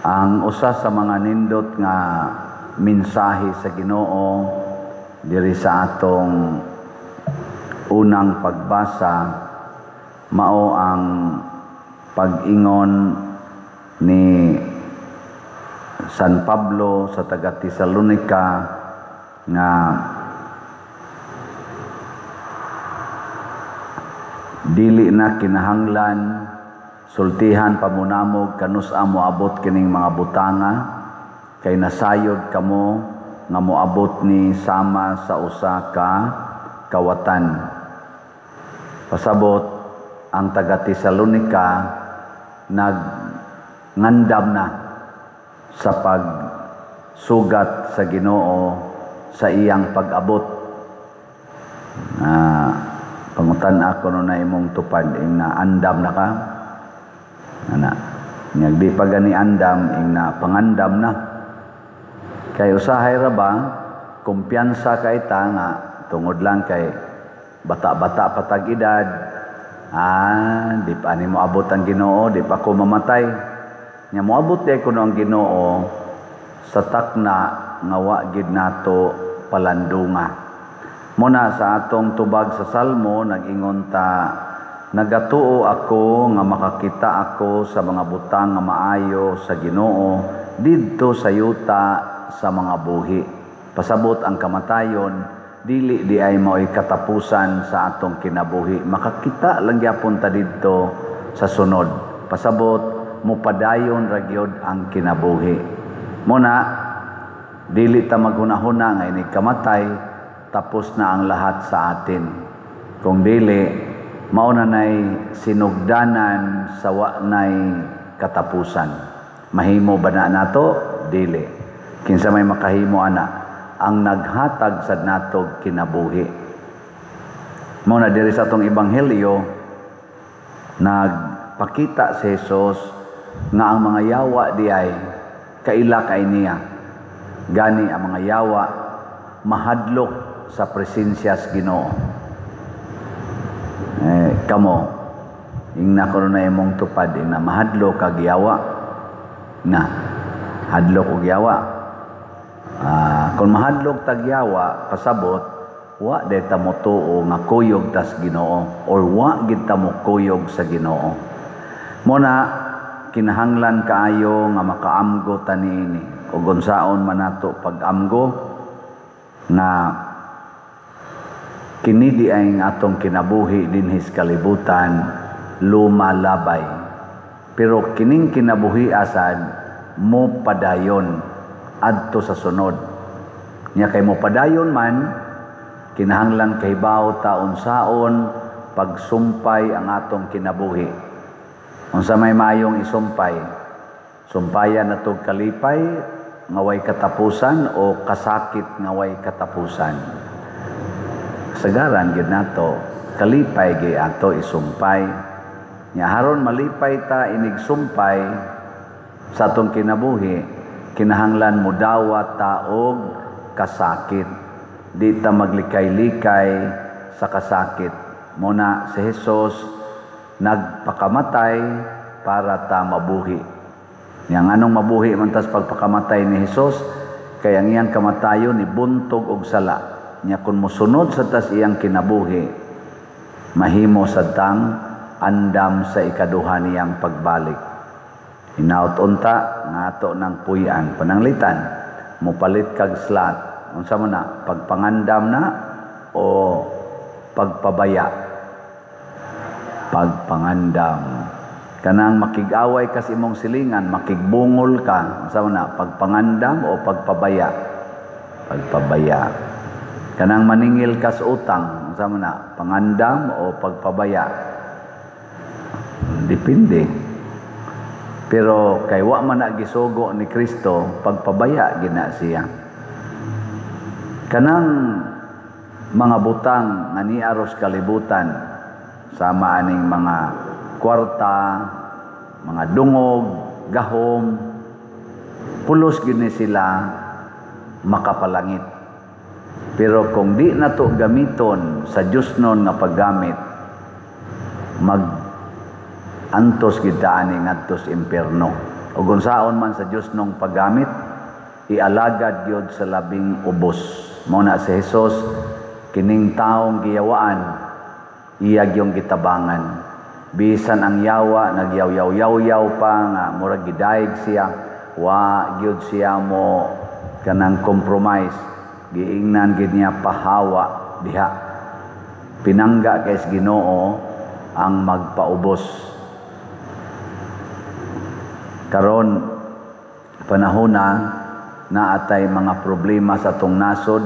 Ang usa sa mga nindot nga mensahe sa Ginoo diri sa atong unang pagbasa mao ang pag-ingon ni San Pablo sa taga Tesalonica nga dili na kinahanglan sultihan pa mo namog kanus-a moabot kining mga butanga, kay nasayod kamo nga moabot ni sama sa usa ka kawatan. Pasabot, ang taga Tesalonica nagngandam na sa pagsugat sa Ginoo sa iyang pag-abot. Pangutan ako no na imong tupad, ing na andam na ka? Ana. Nya di pa gani andam, ing na pangandam na. Kay usahay ra ba, kumpiyansa kay ta nga tungod lang kay bata-bata pa tag edad, di pa ni moabot ang Ginoo, di pa ko mamatay. Nya moabot di kuno ang Ginoo sa takna nga wa gid nato palandunga. Muna sa atong tubag sa Salmo, nag-ingon ta, "Nagatuo ako nga makakita ako sa mga butang nga maayo sa Ginoo didto sa yuta sa mga buhi." Pasabot, ang kamatayon dili di ay mao'y katapusan sa atong kinabuhi. Makakita lang gyapon ta didto sa sunod. Pasabot, mupadayon ra gyud ang kinabuhi. Muna dili ta maghunahuna nga inig kamatay tapos na ang lahat sa atin. Kung dili, mao na nay sinugdanan sa wa nay katapusan. Mahimo ba na nato? Dili. Kinsa may makahimo ana? Ang naghatag sa natog kinabuhi. Mao na diri sa atong ebanghelyo, nagpakita si Jesus nga ang mga yawa di ay kaila kay niya. Gani ang mga yawa mahadlok sa presensya sa Ginoo. Kamo, ingna ko na imong tupad, ingna mahadlok kag yawa. Na, hadlok og yawa. Kung mahadlok tag yawa, pasabot, wa de ta mo tuo nga kuyog tas Ginoo or wa gid ta mo kuyog sa Ginoo. Muna kinahanglan kaayo nga makaamgo ta niini, ug unsaon man nato pag-amgo nga kini di ay ang atong kinabuhi dinhi sa kalibutan lumalabay. Pero kining kinabuhi asad mo padayon adto sa sunod. Nya kay mo padayon man, kinahanglan kahibaw ta unsaon pagsumpay ang atong kinabuhi. Unsa may maayong isumpay? Sumpayan natog kalipay nga way katapusan o kasakit nga way katapusan? Sagaran gid nato, kalipay gi ato isumpay. Nya haron malipay ta inig sumpay sa atong kinabuhi, kinahanglan modawat ta og kasakit. Di ta maglikay-likay sa kasakit. Muna si Jesus nagpakamatay para ta mabuhi. Nya nganong mabuhi man tas pagpakamatay ni Jesus? Kay ang iyang kamatayon ni buntog og sala. Nya kun mosunod sa tas iyang kinabuhi, mahimo sad tang andam sa ikaduha niyang pagbalik. Hinaut unta nga ato nang puy-an. Pananglitan mopalit kag slot, unsa man na, pagpangandam na o pagpabaya? Pagpangandam. Kanang makig-away kas imong silingan, makigbungol ka, unsa man na, pagpangandam o pagpabaya? Pagpabaya. Kanang maningil kas utang, unsa man na, pangandam o pagpabaya? Depende. Pero kay wa man na gisugo ni Kristo, pagpabaya gina siya. Kanang mga butang nga niaros kalibutan, sama aning mga kwarta, mga dungog, gahom, pulos gid ni sila makapalangit. Pero kung di na to gamiton sa Diyosnon nga paggamit, mag antos gid ta ani ngadto sa impierno Ug unsaon man sa Dios nong paggamit, ialagad gyud sa labing ubos. Mao na si Jesus, kining taong giyawaan, iya gyung gitabangan. Bisan ang yawa nagyaw-yaw-yaw pa nga murag gidayeg siya, wa gyud siya mo kanang compromise. Giingnan gid niya, "Pahawa diha." Pinangga kay sa Ginoo ang magpaubos. Karon panahon na naatay mga problema sa atong nasod,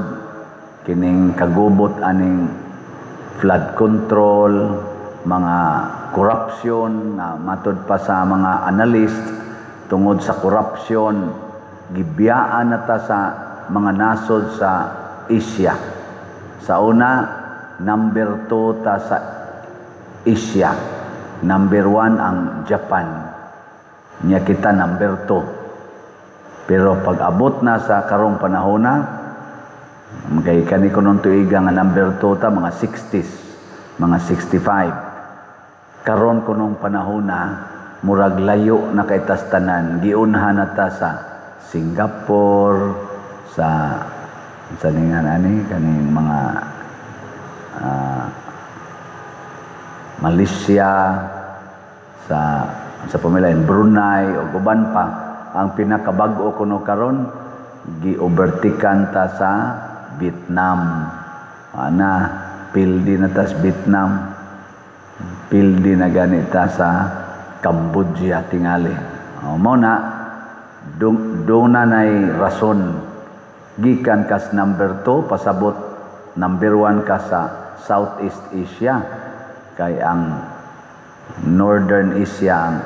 kining kagubot aning flood control, mga corruption na matud pa sa mga analyst, tungod sa corruption gibiyaan na ta sa mga nasod sa Asia. Sa una, number 2 ta sa Asia. Number 1 ang Japan. Nya kita number 2. Pero pag abot na sa karong panahon na, kay kani kunon tuiga nga number 2 ta mga 60s, mga 65. Karon kunong panahon na, murag layo na kay tas tanan, giunhan na ta sa Singapore, sa ningan ani kaning mga Malaysia, sa pamilain Brunei o uban pa. Ang pinakabag-o kuno karon, gi-overtaken ta sa Vietnam. Ana, pildi na ta sa Vietnam, pildi na ganita sa Cambodia tingali. O, mao na duna nay rason, gikan kas number 2, pasabot number 1 ka sa Southeast Asia, kay ang Northern Asia ang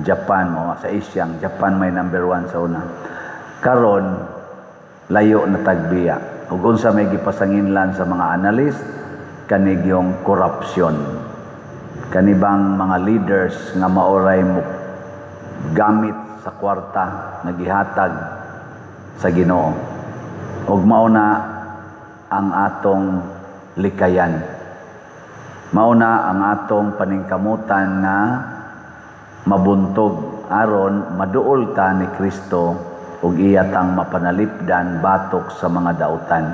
Japan o sa Asia ang Japan may number 1 sa una. Karon layo na tagbiya. Ug unsa may gipasanginlan sa mga analyst, kanigyong corruption, kanibang mga leaders nga maoray mo gamit sa kwarta nga gihatag sa Ginoo. Ug mao na ang atong likayan, mao na ang atong paningkamutan nga mabuntog aron maduol ta ni Kristo ug iya tang mapanalipdan batok sa mga dautan.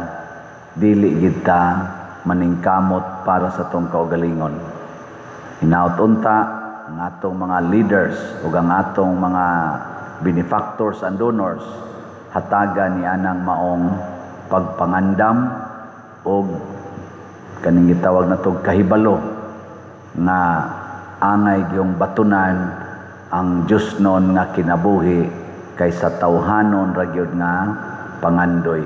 Dili gid ta maningkamot para sa atong kaugalingon. Hinaut unta ang atong mga leaders ug ang atong mga benefactors and donors hatagan ni anang maong pagpangandam og kaning gitawag natog kahibalo nga angay gyung batunan ang Diyosnon nga kinabuhi kaysa tawhanon ra gyud nga pangandoy.